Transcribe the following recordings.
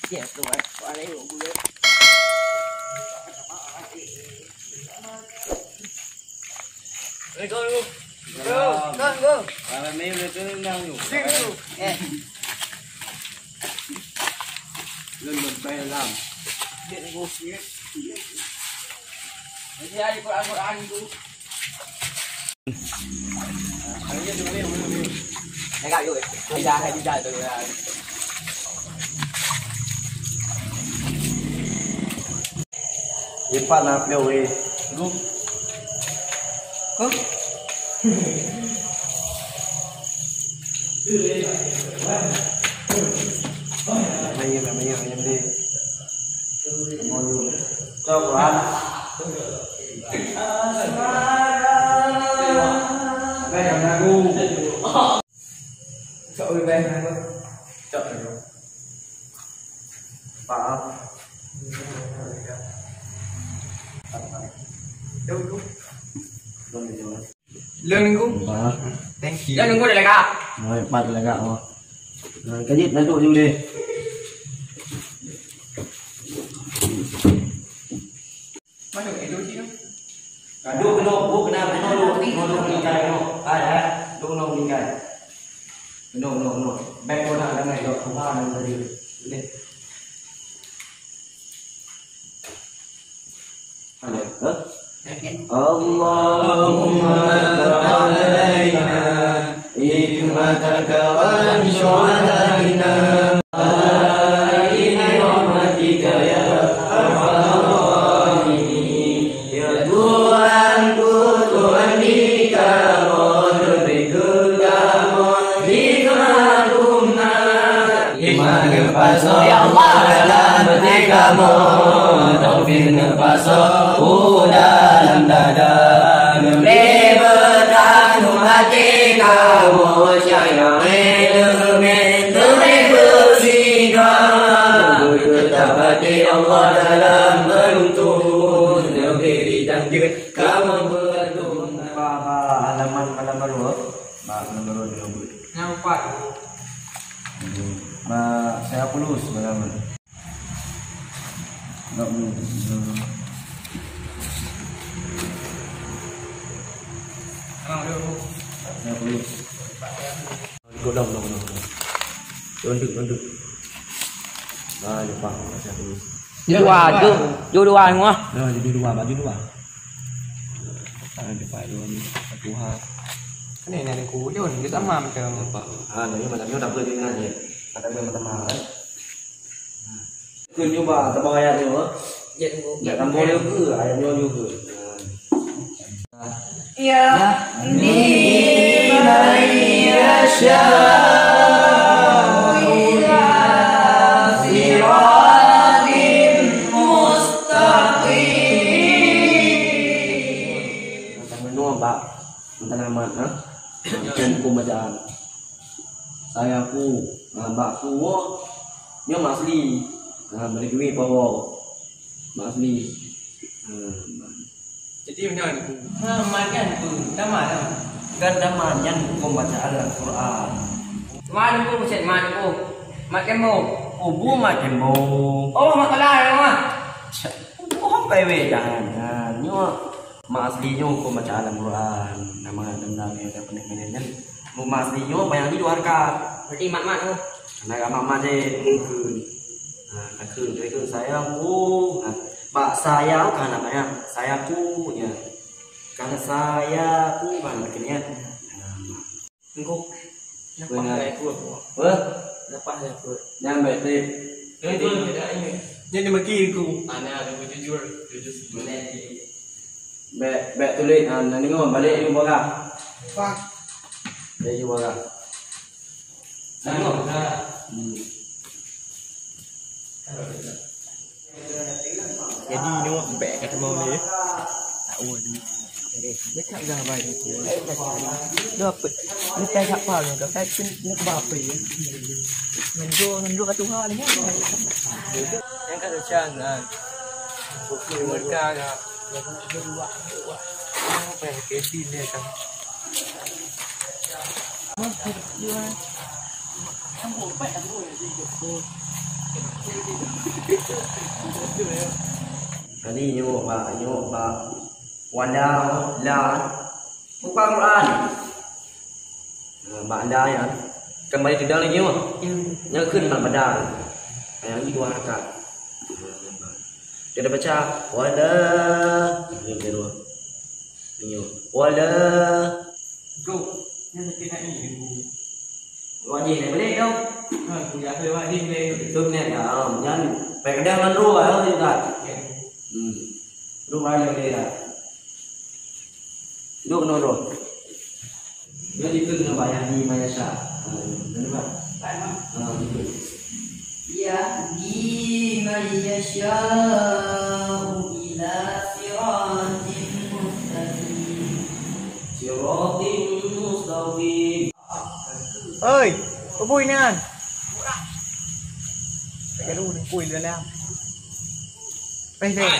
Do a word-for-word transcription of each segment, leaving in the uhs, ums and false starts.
Ya, tuan. Tuan, ayo, gula. Assalamualaikum. Assalamualaikum. Assalamualaikum. Eh. Lôn lôn bai lam. Jadi, ada Quran-Quran tu. Lipat na piôh weh. Gup. Gup. Mayem, mayem, mayem deh. Cok, Quran. Asmara. Baik, aku. Cok, lebih baik aku. Cok, aku. Paham. Jauh, jauh. Lôn nunggu. Bah. Thank you. Lôn nunggu dah lagak. Nah, empat lagak, oh. Nah, kajit, nanti ujung deh. Mana itu sih? Aduh, kena, bu, kena, kena, kena, kena, kena, kena, kena, kena, kena, kena, kena. Baik, kau nak dengar, kau faham yang tadi. Boleh. Halo. Hah? Allahumma alaina hikmataka wa syuhadaina. Rahmatika ya arhamar rahimin. Ya Tuhanku, Tuhan di kamoe, beri kamoe hikmah guna. Hikmah geupasoe ya Allah dalam até kamoe, taufik geupasoe u dalam dada. Neubri beutandong até kamoe, cahya ileumèe teubri beusigoe. Beuteutab até Allah dalam meuruntôn, neubri ridha jeuet kamoe meuruntôn. Ba, ba, halaman, halaman dua. Ba, halaman dua. Nyang empat. Ba, saya pulus, halaman. Enggak boleh. Saya pulus. Ikut dong, dong, dong, dong. Tunduk, tunduk. Ah, lupa, saya pulus. Dua, tu, tu dua semua. Nah, jadi dua, baju dua. Ah, lupa dua ni. Satu hal. Kan ini ada kujun, dia sama macam. Lupa. Ah, dia macam ni dah boleh dengar je. Kata dia macam mana, kan? Keu nyoe ba, saban ayat nyoe. Jak tambah lé keu ayat nyoe juga. Ya, ni man yasya ila siratin mustaqim. Mantap nyoe, Pak. Mantap amat, ha? Mantap hukum bacaan. Saya ku, ha, bak ku, nyoe mak asli. Ha, beri duit power. Mak asli. Ha, jadi mana ni? Ha, mak kan tu, tamat dah. Kan tamat nyan hukum bacaan Al-Quran. Mana tu, Cik? Mana tu? Mak Kembo. Oh, bu Mak Kembo. Oh, mak kalah ya, Mak. Oh, apa weh dah? Ha, nyoe. Mak asli nyoe hukum bacaan Al-Quran. Nama dendam yang dah pernah kena kan? Mak asli nyoe apa yang di luar kan? Berarti mak-mak tu. Anak mak-mak je mungkin. Nah, takut, takut saya. Oh, nah, bak saya kan namanya. Saya punya. Karena saya ku kan akhirnya. Nah, engkau. Lepas dah ikut. Wah. Lepas dah ikut. Jangan baik trip. Jadi, jadi maki aku. Ana aku jujur, jujur sebenarnya. Bèk, bèk tuléh, ah, na deungö, balek ju bagah. Pak. Balek ju bagah. Deungö. Hmm. Jadi nyoe bèk ka teumé lé. Tak wah dulu. Dekat dah bai. Dah apa? Ni tak apa ni. Dah kan ni ke apa ya? Ngejo, ngejo kat Tuhan ni. Yang kat Tuhan lah. Okey, mereka dah. Apa yang kecil dia kan? Tadi nyoe bak, nyoe bak. Wala, la. Buka Quran. Nah, bak la nyan. Kan balik teudong lagi nyoe. Nyoe kheun bak badal. Nyan dua rakaat. Dia dah baca, wala. Nyoe kedua. Nyoe. Wala. Bro, nyan sakit hati ni, Ibu. Wajib ni boleh tu. Ha, aku dah boleh wajib boleh. Itu ni, ah, jangan. Pakai dia mandro, ah, juga. Ya. Hmm. Duduk mana dia? Duduk, duduk, duduk. Dia itu dengan bayar di Malaysia. Ha, betul tak? Ha, betul. يهدي من يشاء إلى صراط مستقيم. صراط مستقيم. Oi, peue bui nyan? Peue deh.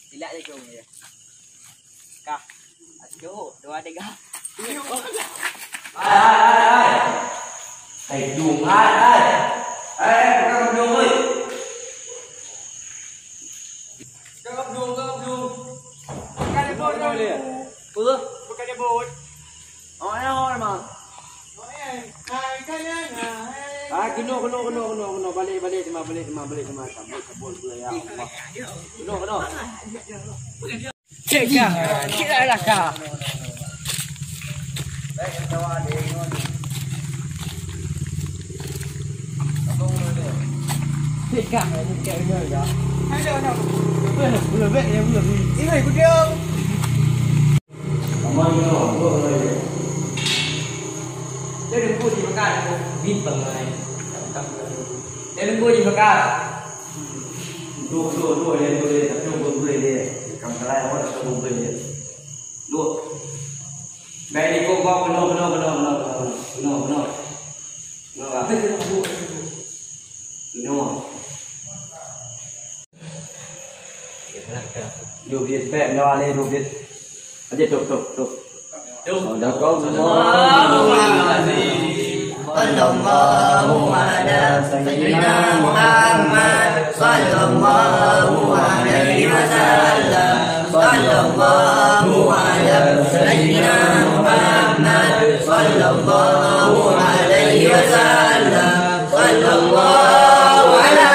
Silap je kong dia. Kah. Aduh, dua tiga. Hai, hai, hai. Hai, Jung, hai, hai. Hai, bukan Jung, oi. Bukan Jung, bukan Jung. Bukan Jung, bukan Jung. Apa? Bukan Jung. Oh, ya, oh, memang. Ah, keunoe, keunoe, keunoe, keunoe, keunoe. Balik, balik, teuma, balik, teuma, balik, teuma. Sabot, sabot, ya Allah. Keunoe, keunoe. Cek kah, cek lah kah. Cek kah, cek kah. Belum, belum, belum. Ini ikut dia. Jadi, aku di Mekah, aku bintang lain. Jadi, aku di Mekah. Duh, duh, duh, dia, duh, dia, tapi duh, duh, dia. Kamu salah, awak tak duh, duh, dia. Duh. Baik, ni kau bawa penuh, penuh, penuh, penuh, penuh, penuh, penuh. Penuh, lah. Penuh. Duh, dia, baik, penuh, ni, duh, dia. Aja, tuh, tuh, tuh. صدق الله العظيم. صلى الله على سيدنا محمد. صلى الله عليه وسلم. صلى الله على سيدنا محمد. صلى الله عليه وسلم. صلى الله على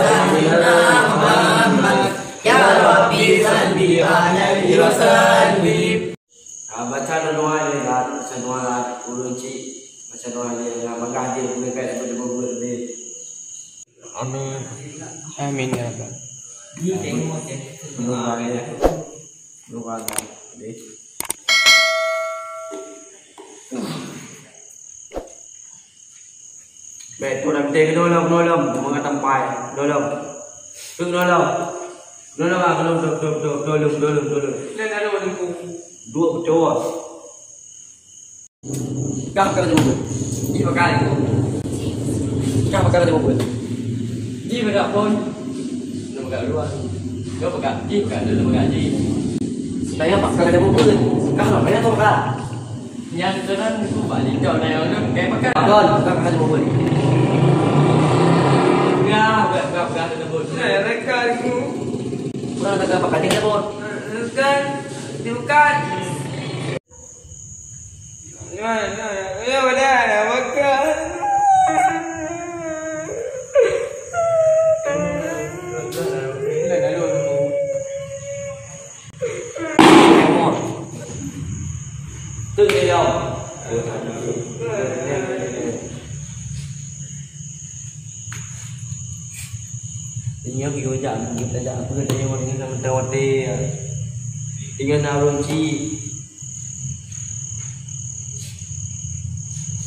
سيدنا محمد. يا ربي صل عليه وسلم. Ah, baca doa dia, baca doa ureueng chik, baca doa dia, nyang bagah dia, gurèe kai, sampai dia berbuat dia. Amin. Amin, ya Rabbal. Doa dia. Doa dia. Bèk, tu dah geude keunoe lom, keunoe lom, mangat tampai, keunoe lom. Tu keunoe lom. Keunoe lom, ah, keunoe, tu, tu, tu, keunoe lom, keunoe lom, keunoe lom. Keunoe lom, keunoe lom. Duek peucok. Kah ka laju bubet. Di pakai. Kah pakai laju bubet. Di beda pun. Lu pakai dua. Lu pakai, di pakai, lu pakai, di. Saya pakai laju bubet. Kah lah, banyak tu pakai. Nyang keunan ku bak linto na nyang lôn kai pakai. Don, bukan pakai jemput. Peugah, peugah, peugah, peugah tersebut. Nah, reka aku. Kurang tegak pakai dia, Bot. Bukan, bukan. Nah, nah, ya, udah, dah makan. Dah, dah, dah, dah. Keu ilong. Ingat kita jak, kita jak apa kata yang orang kata mata wate. Tinggal nak runci.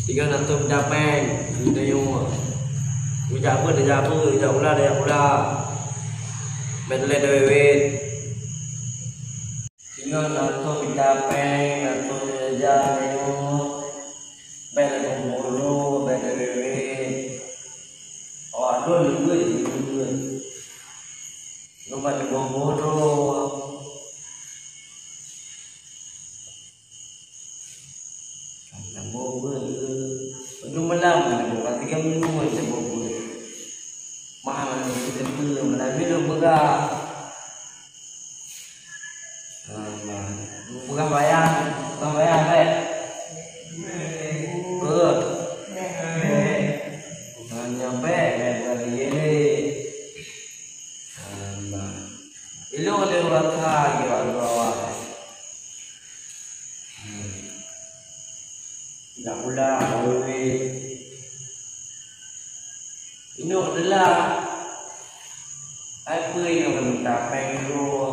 Tiga ratus dapeng, geutanyong. Geujak apa, geujak apa, geujak ula, geujak ula. Bèk lé dawét-wét. Tiga ratus dapeng, ratus geujak, geutanyong. Bèk lé geumbolo, bèk dawét-wét. Awak lôn leubeh, leubeh. Lôn bak lé geumbolo. Peugah bayang, peugah bayang, bèk. Peue? Nyan bèk, bèk, bèk, bèk. Ilôn lé ureueng kaya di bawah. Jak pula, bak wewe. Inong teulah. Ai peue inong ka mita péng dua.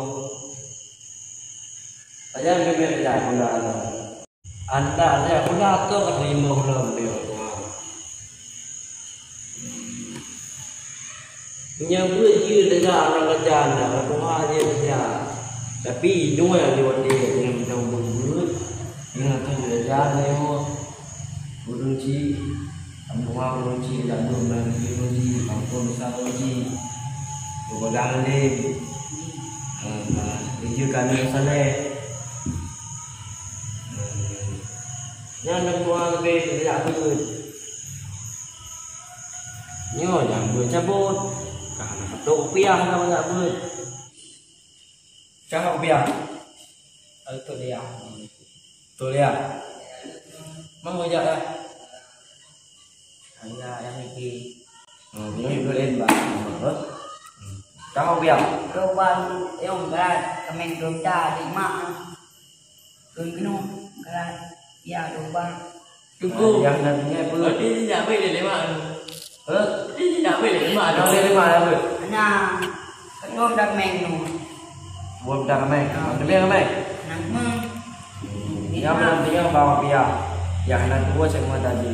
Pajan keubiet jak pula nyoe. Andak jak pula toh ka teurimong lom lé Tuhan. Meunyoe beuet jeuet tajak ngon raja nyan, Tuhan jeuet tajak. Tapi inong nyang lewat deh ngon mantong beuet-beuet, ngon mantong raja nyoe. Ureueng chik, Tuhan ureueng chik, jak dum ngon ureueng chik, ampôn dosa ureueng chik. Beupegang lé. Ha, ha, ijeu kami saleh. Nyan lam doa leubeh tajak beuet. Nyoe nyang beuet cabot. Ka hana katôk rupiah nyang tajak beuet. Ka hana rupiah? Katôk rupiah. Beutôi ya? Mang jak ya? Hanya yang niki. Hmm, ini dulu en, Bang. Tahu biang? Dua bang, yong berat, kemeng dua juta, lima. Keu keunoe, berat, ya, dua bang. Cukup. Yang nak punya apa? Berarti ni nak beli lima. Hah? Berarti ni nak beli lima. Ada lima apa? Hanya, kedua dah kemeng tu. Buat dah kemeng. Ada biang kemeng? Nak kemeng. Yang penting bawah biang. Yang nak dua semua tadi.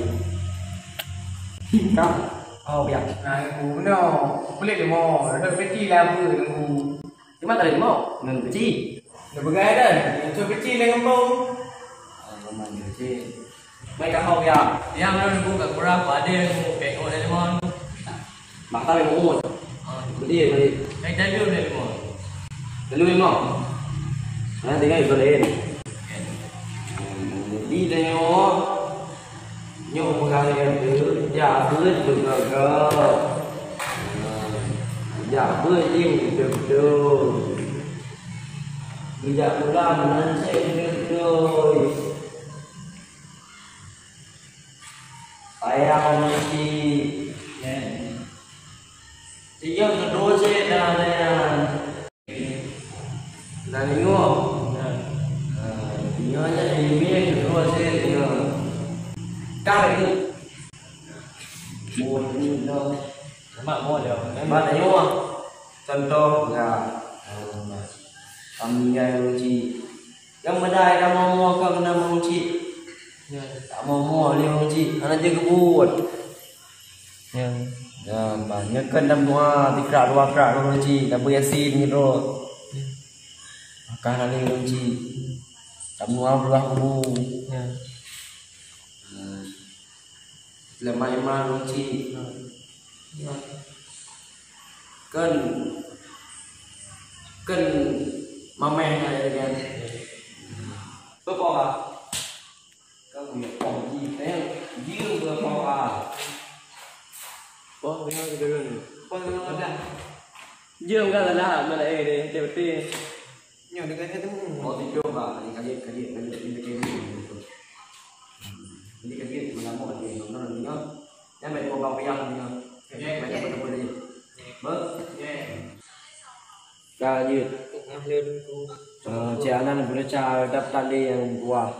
Kau, oh, biang. Nah, aku benar. Boleh lima. Ada peti lah apa, aku. Cuma tak ada lima. Nang kecil. Dah pegai dah. Itu kecil dengan bau. Ah, memang kecil. Mai ka hau ya. Yang mana nunggu kat kurang, pada nunggu pekok dari mana? Mata memang umur. Ah. Beli, beli. Saya dah dulu dari mana? Dulu memang. Nah, tinggal itu lain. Jadi, tengok. Nyoe peugah lagèe nyan, jak beuet beugöt-göt. Jak beuet jih beutôi-beutôi. Geujak pulang meunan cit beutôi-beutôi. Payah ngon cit. Sijeuem keudroe cit dan nyan. Nah, nyoe. Nah, nyoe nyan limong keudroe cit nyoe. Kah nyoe. Buet nyoe. Lemak mo dia. Lemak nyoe. Contoh, ya. Kami nyan ureueng chik. Nyang meudai ka mo-mo ka keunan ureueng chik. Ya. Ka mo-mo lé ureueng chik. Hana jeuet keubuet. Ya. Ya, bah, nyoe kan lam doa, tikrak dua krak ureueng chik, tabeuet Yasin keudroe. Ya. Maka hana lé ureueng chik. Lam doa beurah kubu. Ya. Hmm. Lama iman ureueng chik. Ya. Kan, kan mameh na ya kan. Bepo ba. Kamu ya, oh, ji, eh, ji, berapa, ah? Oh, ya, gitu kan. Oh, ya, udah. Jeuem kan lah, mana, eh, deh, betul-betul. Nyoe, dia kata temu. Oh, tidur, bah. Kaget, kaget, kaget, kaget, kaget. Jadi, kaget, mengamuk lagi, nonton lagi, nyoe. Jangan main bola payah lagi, nyoe. Oke. Main apa-apa lagi. Ber? Oke. Ka jeuet. Tengah lôn ku. Eh, Cik Anan beureuca dap tali nyang buah.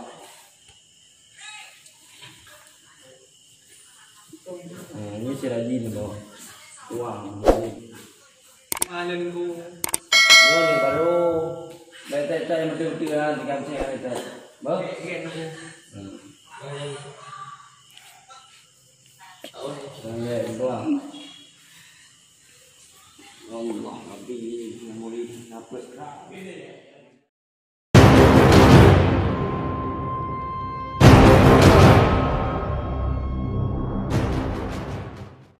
Eh, ini si rajin tu. Wah, ini. Tengah lôn ku. Ini baru. Baik, tak, tak, yang betul-betul lah, dikasih, kan, tak. Bah? Oke, oke, nunggu. Hmm. Oke, dua. Allah, Nabi, yang boleh dapat.